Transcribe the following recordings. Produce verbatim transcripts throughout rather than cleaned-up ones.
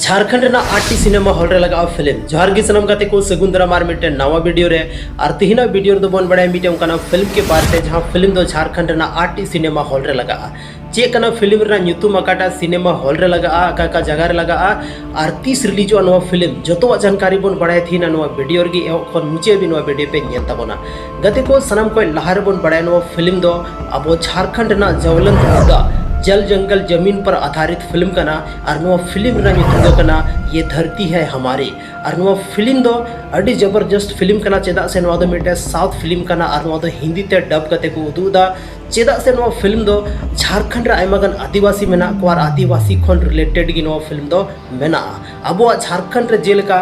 ᱡᱷᱟᱲᱠᱷᱚᱸᱰ ᱨᱮᱱᱟᱜ ᱟᱴ T cinema hall ᱨᱮ ᱞᱟᱜᱟᱜᱼᱟ ᱯᱷᱤᱞᱢ᱾ ᱡᱚᱦᱟᱨ ᱜᱮ ᱥᱟᱱᱟᱢ ᱜᱟᱛᱮ ᱠᱚ, ᱥᱟᱹᱜᱩᱱ ᱫᱟᱨᱟᱢ ᱟᱨ ᱢᱤᱫᱴᱮᱱ ᱱᱟᱣᱟ ᱵᱷᱤᱰᱤᱭᱳ ᱨᱮ᱾ ᱟᱨ ᱛᱤᱦᱤᱧᱟᱜ ᱵᱷᱤᱰᱤᱭᱳ ᱨᱮᱫᱚ ᱵᱚᱱ ᱵᱟᱲᱟᱭᱟ ᱢᱤᱫᱴᱮᱱ ᱚᱱᱠᱟᱱᱟᱜ ᱯᱷᱤᱞᱢ ᱠᱮ ᱵᱟᱨᱮ ᱛᱮ, ᱡᱟᱦᱟᱸ ᱯᱷᱤᱞᱢ ᱫᱚ ᱡᱷᱟᱲᱠᱷᱚᱸᱰ ᱨᱮᱱᱟᱜ ᱟᱴ ᱴᱤ ᱥᱤᱱᱮᱢᱟ ᱦᱚᱞ ᱨᱮ ᱞᱟᱜᱟᱜᱼᱟ᱾ ᱪᱮᱫ ᱠᱟᱱᱟ ᱯᱷᱤᱞᱢ ᱨᱮᱱᱟᱜ ᱧᱩᱛᱩᱢ, ᱚᱠᱟᱴᱟᱜ ᱥᱤᱱᱮᱢᱟ ᱦᱚᱞ ᱨᱮ ᱞᱟᱜᱟᱜᱼᱟ, ᱚᱠᱟ ᱚᱠᱟ ᱡᱟᱭᱜᱟ ᱨᱮ ᱞᱟᱜᱟᱜᱼᱟ, ᱟᱨ ᱛᱤᱥ ᱨᱤᱞᱤᱡᱚᱜᱼᱟ ᱱᱚᱣᱟ ᱯᱷᱤᱞᱢ, ᱡᱚᱛᱚᱣᱟᱜ ᱡᱟᱱᱠᱟᱨᱤ ᱵᱚᱱ ᱵᱟᱲᱟᱭᱟ ᱛᱤᱦᱤᱧ ᱱᱚᱣᱟ ᱵᱷᱤᱰᱤᱭᱳ ᱨᱮᱜᱮ᱾ ᱮᱦᱚᱵ ᱠᱷᱚᱱ ᱢᱩᱪᱟᱹᱫ ᱦᱟᱹᱵᱤᱡ ᱱᱚᱣᱟ ᱵᱷᱤᱰᱤᱭᱳ ᱯᱮ ᱧᱮᱞ ᱛᱟᱵᱚᱱᱟ᱾ ᱜᱟᱛᱮ ᱠᱚ, ᱥᱟᱱᱟᱢ ᱠᱷᱚᱱ ᱞᱟᱦᱟ ᱨᱮᱵᱚᱱ ᱵᱟᱲᱟᱭᱟ ᱱᱚᱣᱟ ᱯᱷᱤᱞᱢ ᱫᱚ ᱟᱵᱚ ᱡᱷᱟᱲᱠᱷᱚᱸᱰ ᱨᱮᱱᱟᱜ ᱡᱚᱣᱞᱚᱱᱛ ᱢᱩᱫᱽᱫᱟ, ᱡᱚᱞ ᱡᱚᱝᱜᱚᱞ ᱡᱟᱢᱤᱱ ᱯᱟᱨ ᱟᱫᱷᱟᱨᱤᱛ ᱯᱷᱤᱞᱢ ᱠᱟᱱᱟ᱾ ᱟᱨ ᱱᱚᱣᱟ ᱯᱷᱤᱞᱢ ᱨᱮᱱᱟᱜ ᱧᱩᱛᱩᱢ ᱫᱚ ᱠᱟᱱᱟ ᱭᱮ ᱫᱷᱟᱹᱨᱛᱤ ᱦᱟᱭ ᱦᱟᱢᱟᱨᱤ᱾ ᱟᱨ ᱱᱚᱣᱟ ᱯᱷᱤᱞᱢ ᱫᱚ ᱟᱹᱰᱤ ᱡᱚᱵᱚᱨᱡᱚᱥᱛ ᱯᱷᱤᱞᱢ ᱠᱟᱱᱟ, ᱪᱮᱫᱟᱜ ᱥᱮ ᱱᱚᱣᱟ ᱫᱚ ᱢᱤᱫᱴᱮᱱ ᱥᱟᱣᱩᱛᱷ ᱯᱷᱤᱞᱢ ᱠᱟᱱᱟ ᱟᱨ ᱱᱚᱣᱟ ᱫᱚ ᱦᱤᱱᱫᱤ ᱛᱮ ᱰᱟᱵ ᱠᱟᱛᱮ ᱠᱚ ᱩᱫᱩᱜ ᱮᱫᱟ᱾ ᱪᱮᱫᱟᱜ ᱥᱮ ᱱᱚᱣᱟ ᱯᱷᱤᱞᱢ ᱫᱚ ᱡᱷᱟᱲᱠᱷᱚᱸᱰ ᱨᱮ ᱟᱭᱢᱟ ᱜᱟᱱ ᱟᱹᱫᱤᱵᱟᱹᱥᱤ ᱢᱮᱱᱟᱜ ᱠᱚᱣᱟ ᱟᱨ ᱟᱹᱫᱤᱵᱟᱹᱥᱤ ᱠᱷᱚᱱ ᱨᱤᱞᱮᱴᱮᱰ ᱜᱮ ᱱᱚᱣᱟ ᱯᱷᱤᱞᱢ ᱫᱚ ᱢᱮᱱᱟᱜᱼᱟ᱾ ᱟᱵᱚᱣᱟᱜ ᱡᱷᱟᱲᱠᱷᱚᱸᱰ ᱨᱮ ᱡᱮᱞᱮᱠᱟ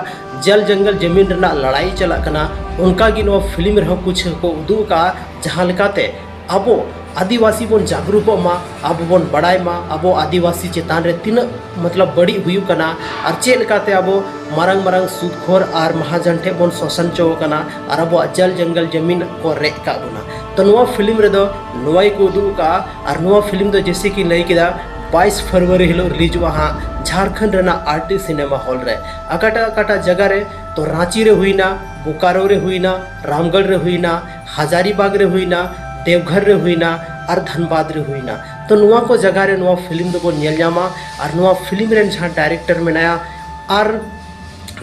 ᱡᱚᱞ ᱡᱚᱝᱜᱚᱞ ᱡᱟᱢᱤᱱ ᱨᱮᱱᱟᱜ ᱞᱟᱲᱟᱭ ᱪᱟᱞᱟᱜ ᱠᱟᱱᱟ, ᱚᱱᱠᱟ ᱜᱮ ᱱᱚᱣᱟ ᱯᱷᱤᱞᱢ ᱨᱮᱦᱚᱸ ᱠᱩᱪ ᱠᱚ ᱩᱫᱩᱜ ᱟᱠᱟᱫᱼᱟ, ᱡᱟᱦᱟᱸ ᱞᱮᱠᱟᱛᱮ ᱟᱵᱚ ᱟᱹᱫᱤᱵᱟᱹᱥᱤ ᱵᱚᱱ ᱡᱟᱜᱽᱨᱩᱠᱚᱜ ᱢᱟ, ᱟᱵᱚ ᱵᱚᱱ ᱵᱟᱲᱟᱭ ᱢᱟ ᱟᱵᱚ ᱟᱹᱫᱤᱵᱟᱹᱥᱤ ᱪᱮᱛᱟᱱ ᱨᱮ ᱛᱤᱱᱟᱹᱜ ᱢᱚᱛᱞᱚᱵ ᱵᱟᱹᱲᱤᱡ ᱦᱩᱭᱩᱜ ᱠᱟᱱᱟ ᱟᱨ ᱪᱮᱫ ᱞᱮᱠᱟᱛᱮ ᱟᱵᱚ ᱢᱟᱨᱟᱝ ᱢᱟᱨᱟᱝ ᱥᱩᱫᱽᱠᱷᱳᱨ ᱟᱨ ᱢᱟᱦᱟᱡᱚᱱ ᱴᱷᱮᱱ ᱵᱚᱱ ᱥᱳᱥᱚᱱ ᱦᱚᱪᱚ ᱟᱠᱟᱱᱟ ᱟᱨ ᱟᱵᱚᱣᱟᱜ ᱡᱚᱞ ᱡᱚᱝᱜᱚᱞ ᱡᱟᱢᱤᱱ ᱠᱚ ᱨᱮᱡ ᱟᱠᱟᱫ ᱵᱚᱱᱟ᱾ ᱛᱚ ᱱᱚᱣᱟ ᱯᱷᱤᱞᱢ ᱨᱮᱫᱚ ᱱᱚᱣᱟ ᱜᱮᱠᱚ ᱩᱫᱩᱜ ᱟᱠᱟᱫᱼᱟ᱾ ᱟᱨ ᱱᱚᱣᱟ ᱯᱷᱤᱞᱢ ᱫᱚ ᱡᱮᱭᱥᱮ ᱠᱤ ᱞᱟᱹᱭ ᱠᱮᱫᱟ, ᱵᱟᱭᱤᱥ ᱯᱷᱮᱵᱽᱨᱩᱣᱟᱨᱤ ᱦᱤᱞᱳᱜ ᱨᱤᱞᱤᱡᱚᱜᱼᱟ ᱦᱟᱸᱜ ᱡᱷᱟᱲᱠᱷᱚᱸᱰ ᱨᱮᱱᱟᱜ ᱟᱴ ᱴᱤ ᱥᱤᱱᱮᱢᱟ ᱦᱚᱞ ᱨᱮ᱾ ᱚᱠᱟᱴᱟᱜ ᱚᱠᱟᱴᱟᱜ ᱡᱟᱭᱜᱟ ᱨᱮ? ᱛᱚ ᱨᱟᱸᱪᱤ ᱨᱮ ᱦᱩᱭᱱᱟ, ᱵᱳᱠᱟᱨᱳ ᱨᱮ ᱦᱩᱭᱱᱟ, ᱨᱟᱢᱜᱚᱲ ᱨᱮ ᱦᱩᱭᱱᱟ, ᱦᱟᱡᱟᱨᱤᱵᱟᱜᱽ ᱨᱮ ᱦᱩᱭᱱᱟ, ᱫᱮᱣᱜᱷᱚᱨ ᱨᱮ ᱦᱩᱭᱱᱟ ᱟᱨ ᱫᱷᱟᱱᱵᱟᱫᱽ ᱨᱮ ᱦᱩᱭᱱᱟ᱾ ᱛᱚ ᱱᱚᱣᱟ ᱠᱚ ᱡᱟᱭᱜᱟ ᱨᱮ ᱱᱚᱣᱟ ᱯᱷᱤᱞᱢ ᱫᱚᱵᱚᱱ ᱧᱮᱞ ᱧᱟᱢᱟ᱾ ᱟᱨ ᱱᱚᱣᱟ ᱯᱷᱤᱞᱢ ᱨᱮᱱ ᱡᱟᱦᱟᱸ ᱰᱟᱭᱨᱮᱠᱴᱚᱨ ᱢᱮᱱᱟᱭᱟ ᱟᱨ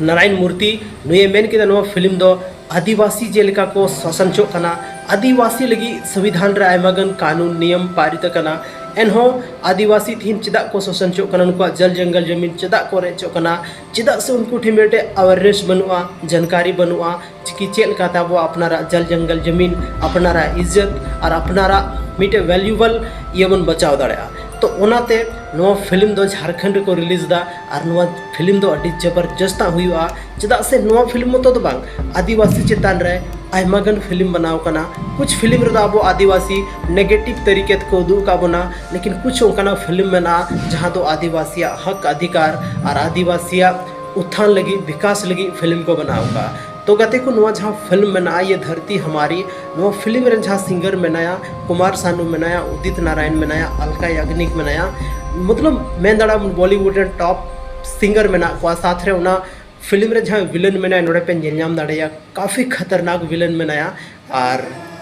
ᱱᱟᱨᱟᱭᱚᱱ ᱢᱩᱨᱛᱤ, ᱱᱩᱭᱮ ᱢᱮᱱ ᱠᱮᱫᱟ ᱱᱚᱣᱟ ᱯᱷᱤᱞᱢ ᱫᱚ ᱟᱹᱫᱤᱵᱟᱹᱥᱤ ᱡᱮᱞᱮᱠᱟ ᱠᱚ ᱥᱟᱥᱚᱱ ᱦᱚᱪᱚᱜ ᱠᱟᱱᱟ, ᱟᱹᱫᱤᱵᱟᱹᱥᱤ ᱞᱟᱹᱜᱤᱫ ᱥᱚᱝᱵᱤᱫᱷᱟᱱ ᱨᱮ ᱟᱭᱢᱟ ᱜᱟᱱ ᱠᱟᱹᱱᱩᱱ ᱱᱤᱭᱚᱢ ᱯᱟᱨᱤᱛ ᱟᱠᱟᱱᱟ, ᱮᱱᱦᱚᱸ ᱟᱹᱫᱤᱵᱟᱹᱥᱤ ᱛᱤᱦᱤᱧ ᱪᱮᱫᱟᱜ ᱠᱚ ᱥᱟᱥᱚᱱ ᱦᱚᱪᱚᱜ ᱠᱟᱱᱟ, ᱩᱱᱠᱩᱣᱟᱜ ᱡᱚᱞ ᱡᱚᱝᱜᱚᱞ ᱡᱚᱢᱤᱱ ᱪᱮᱫᱟᱜ ᱠᱚ ᱨᱮᱡ ᱦᱚᱪᱚᱜ ᱠᱟᱱᱟ? ᱪᱮᱫᱟᱜ ᱥᱮ ᱩᱱᱠᱩ ᱴᱷᱮᱱ ᱢᱤᱫᱴᱮᱡ ᱟᱣᱮᱨᱱᱮᱥ ᱵᱟᱹᱱᱩᱜᱼᱟ, ᱡᱟᱱᱠᱟᱨᱤ ᱵᱟᱹᱱᱩᱜᱼᱟ, ᱪᱤᱠᱤ ᱪᱮᱫ ᱞᱮᱠᱟᱛᱮ ᱟᱵᱚ ᱟᱯᱱᱟᱨᱟᱜ ᱡᱚᱞ ᱡᱚᱝᱜᱚᱞ ᱡᱚᱢᱤᱱ, ᱟᱯᱱᱟᱨᱟᱜ ᱤᱡᱽᱡᱚᱛ ᱟᱨ ᱟᱯᱱᱟᱨᱟᱜ ᱢᱤᱫᱴᱮᱡ ᱵᱷᱮᱞᱩᱭᱮᱵᱚᱞ ᱤᱭᱟᱹ ᱵᱚᱱ ᱵᱟᱪᱟᱣ ᱫᱟᱲᱮᱭᱟᱜᱼᱟ᱾ ᱛᱚ ᱚᱱᱟᱛᱮ ᱱᱚᱣᱟ ᱯᱷᱤᱞᱢ ᱫᱚ ᱡᱷᱟᱲᱠᱷᱚᱸᱰ ᱨᱮᱠᱚ ᱨᱤᱞᱤᱡᱽ ᱮᱫᱟ᱾ ᱟᱨ ᱱᱚᱣᱟ ᱯᱷᱤᱞᱢ ᱫᱚ ᱟᱹᱰᱤ ᱡᱚᱵᱚᱨᱡᱚᱥᱛ ᱦᱩᱭᱩᱜᱼᱟ, ᱪᱮᱫᱟᱜ ᱥᱮ ᱱᱚᱣᱟ ᱯᱷᱤᱞᱢ ᱢᱚᱛᱚ ᱫᱚ ᱵᱟᱝ, ᱟᱹᱫᱤᱵᱟᱹᱥᱤ ᱪᱮᱛᱟᱱ ᱨᱮ ᱟᱭᱢᱟ ᱜᱟᱱ ᱯᱷᱤᱞᱢ ᱵᱮᱱᱟᱣ ᱠᱟᱱᱟ᱾ ᱠᱩᱪ ᱯᱷᱤᱞᱢ ᱨᱮᱫᱚ ᱟᱵᱚ ᱟᱹᱫᱤᱵᱟᱹᱥᱤ ᱱᱮᱜᱮᱴᱤᱵᱷ ᱛᱟᱹᱨᱤᱠᱟ ᱛᱮᱠᱚ ᱩᱫᱩᱜ ᱟᱠᱟᱫ ᱵᱚᱱᱟ, ᱞᱮᱠᱤᱱ ᱠᱩᱪ ᱚᱱᱠᱟᱱᱟᱜ ᱯᱷᱤᱞᱢ ᱢᱮᱱᱟᱜᱼᱟ ᱡᱟᱦᱟᱸ ᱫᱚ ᱟᱹᱫᱤᱵᱟᱹᱥᱤᱭᱟᱜ ᱦᱚᱠ ᱚᱫᱷᱤᱠᱟᱨ ᱟᱨ ᱟᱹᱫᱤᱵᱟᱹᱥᱤᱭᱟᱜ ᱩᱛᱛᱷᱟᱱ ᱞᱟᱹᱜᱤᱫ, ᱵᱤᱠᱟᱥ ᱞᱟᱹᱜᱤᱫ ᱯᱷᱤᱞᱢ ᱠᱚ ᱵᱮᱱᱟᱣ ᱟᱠᱟᱫᱼᱟ᱾ ᱛᱚ ᱜᱟᱛᱮ ᱠᱚ, ᱱᱚᱣᱟ ᱡᱟᱦᱟᱸ ᱯᱷᱤᱞᱢ ᱢᱮᱱᱟᱜᱼᱟ ᱭᱮ ᱫᱷᱟᱹᱨᱛᱤ ᱦᱟᱢᱟᱨᱤ, ᱱᱚᱣᱟ ᱯᱷᱤᱞᱢ ᱨᱮᱱ ᱡᱟᱦᱟᱸ ᱥᱤᱝᱜᱟᱨ ᱢᱮᱱᱟᱭᱟ, ᱠᱩᱢᱟᱨ ᱥᱟᱱᱩ ᱢᱮᱱᱟᱭᱟ, ᱩᱫᱤᱛ ᱱᱟᱨᱟᱭᱚᱱ ᱢᱮᱱᱟᱭᱟ, ᱟᱞᱠᱟ ᱭᱟᱜᱽᱱᱤᱠ ᱢᱮᱱᱟᱭᱟ, ᱢᱚᱛᱞᱚᱵ ᱢᱮᱱ ᱫᱟᱲᱮᱭᱟᱜᱼᱟ ᱵᱚᱞᱤᱣᱩᱰ ᱨᱮᱱ ᱴᱚᱯ ᱥᱤᱝᱜᱟᱨ ᱢᱮᱱᱟᱜ ᱠᱚᱣᱟ, ᱥᱟᱛᱷ ᱨᱮ ᱚᱱᱟ ᱯᱷᱤᱞᱢ ᱨᱮ ᱡᱟᱦᱟᱸ ᱵᱷᱤᱞᱮᱱ ᱢᱮᱱᱟᱭᱟ, ᱱᱚᱰᱮ ᱯᱮ ᱧᱮᱞ ᱧᱟᱢ ᱫᱟᱲᱮᱭᱟᱜᱼᱟ, ᱠᱟᱯᱷᱤ ᱠᱷᱟᱛᱟᱨᱱᱟᱠ ᱵᱷᱤᱞᱮᱱ ᱢᱮᱱᱟᱭᱟ᱾ ᱟᱨ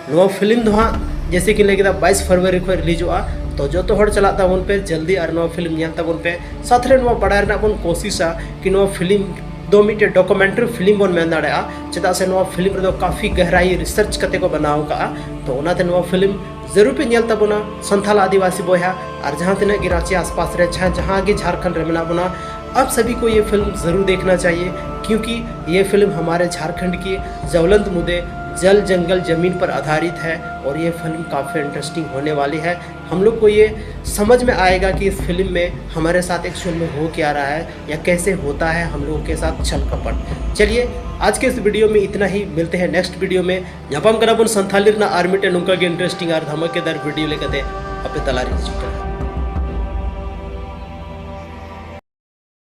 ᱱᱚᱣᱟ ᱯᱷᱤᱞᱢ ᱫᱚ ᱦᱟᱸᱜ, ᱡᱮᱥᱮ ᱠᱤᱱ ᱞᱟᱹᱭ ᱠᱮᱫᱟ, ᱵᱟᱭᱤᱥ ᱯᱷᱮᱵᱽᱨᱩᱣᱟᱨᱤ ᱠᱷᱚᱱ ᱨᱤᱞᱤᱡᱚᱜᱼᱟ᱾ ᱛᱚ ᱡᱚᱛᱚ ᱦᱚᱲ ᱪᱟᱞᱟᱜ ᱛᱟᱵᱚᱱ ᱯᱮ ᱡᱚᱞᱫᱤ ᱟᱨ ᱱᱚᱣᱟ ᱯᱷᱤᱞᱢ ᱧᱮᱞ ᱛᱟᱵᱚᱱ ᱯᱮ᱾ ᱥᱟᱛᱷ ᱨᱮ ᱱᱚᱣᱟ ᱵᱟᱲᱟᱭ ᱨᱮᱱᱟᱜ ᱵᱚᱱ ᱠᱳᱥᱤᱥᱟ ᱠᱤ ᱱᱚᱣᱟ ᱯᱷᱤᱞᱢ ᱫᱚ ᱢᱤᱫᱴᱮᱱ ᱰᱚᱠᱩᱢᱮᱱᱴᱟᱨᱤ ᱯᱷᱤᱞᱢ ᱵᱚᱱ ᱢᱮᱱ ᱫᱟᱲᱮᱭᱟᱜᱼᱟ, ᱪᱮᱫᱟᱜ ᱥᱮ ᱱᱚᱣᱟ ᱯᱷᱤᱞᱢ ᱨᱮᱫᱚ ᱠᱟᱯᱷᱤ ᱜᱟᱦᱨᱟᱭᱤ ᱨᱤᱥᱟᱨᱪ ᱠᱟᱛᱮ ᱠᱚ ᱵᱮᱱᱟᱣ ᱟᱠᱟᱫᱼᱟ᱾ ᱛᱚ ᱚᱱᱟᱛᱮ ᱱᱚᱣᱟ ᱯᱷᱤᱞᱢ ᱡᱟᱹᱨᱩᱲ ᱯᱮ ᱧᱮᱞ ᱛᱟᱵᱚᱱᱟ, ᱥᱟᱱᱛᱟᱞ ᱟᱹᱫᱤᱵᱟᱹᱥᱤ ᱵᱚᱭᱦᱟ, ᱟᱨ ᱡᱟᱦᱟᱸ ᱛᱤᱱᱟᱹᱜ ᱜᱮ ᱨᱟᱸᱪᱤ ᱟᱥᱯᱟᱥ ᱨᱮ ᱡᱟᱦᱟᱸ ᱡᱟᱦᱟᱸ ᱜᱮ ᱡᱷᱟᱲᱠᱷᱚᱸᱰ ᱨᱮ ᱢᱮᱱᱟᱜ ᱵᱚᱱᱟ, आप सभी को ये फिल्म ज़रूर देखना चाहिए, क्योंकि ये फिल्म हमारे झारखंड की ज्वलंत मुद्दे जल जंगल ज़मीन पर आधारित है और ये फिल्म काफ़ी इंटरेस्टिंग होने वाली है। हम लोग को ये समझ में आएगा कि इस फिल्म में हमारे साथ एक्चुअल में हो क्या रहा है या कैसे होता है हम लोगों के साथ छल कपट। चलिए, आज के इस वीडियो में इतना ही। मिलते हैं नेक्स्ट वीडियो में। ᱧᱟᱯᱟᱢ ᱠᱟᱱᱟ ᱵᱚᱱ ᱥᱟᱱᱛᱷᱟᱞᱤ ᱨᱮᱱᱟᱜ ᱟᱨ ᱢᱤᱫᱴᱮᱱ ᱱᱚᱝᱠᱟ ᱜᱮ ᱤᱱᱴᱟᱨᱮᱥᱴᱤᱝ ᱟᱨ ᱫᱷᱟᱢᱟᱠᱮᱫᱟᱨ ᱵᱷᱤᱰᱤᱭᱳ ᱞᱮᱠᱟᱛᱮ᱾ ᱟᱯᱮ ᱛᱟᱞᱟᱨᱮ ᱦᱤᱡᱩᱜ ᱠᱟᱱᱟ᱾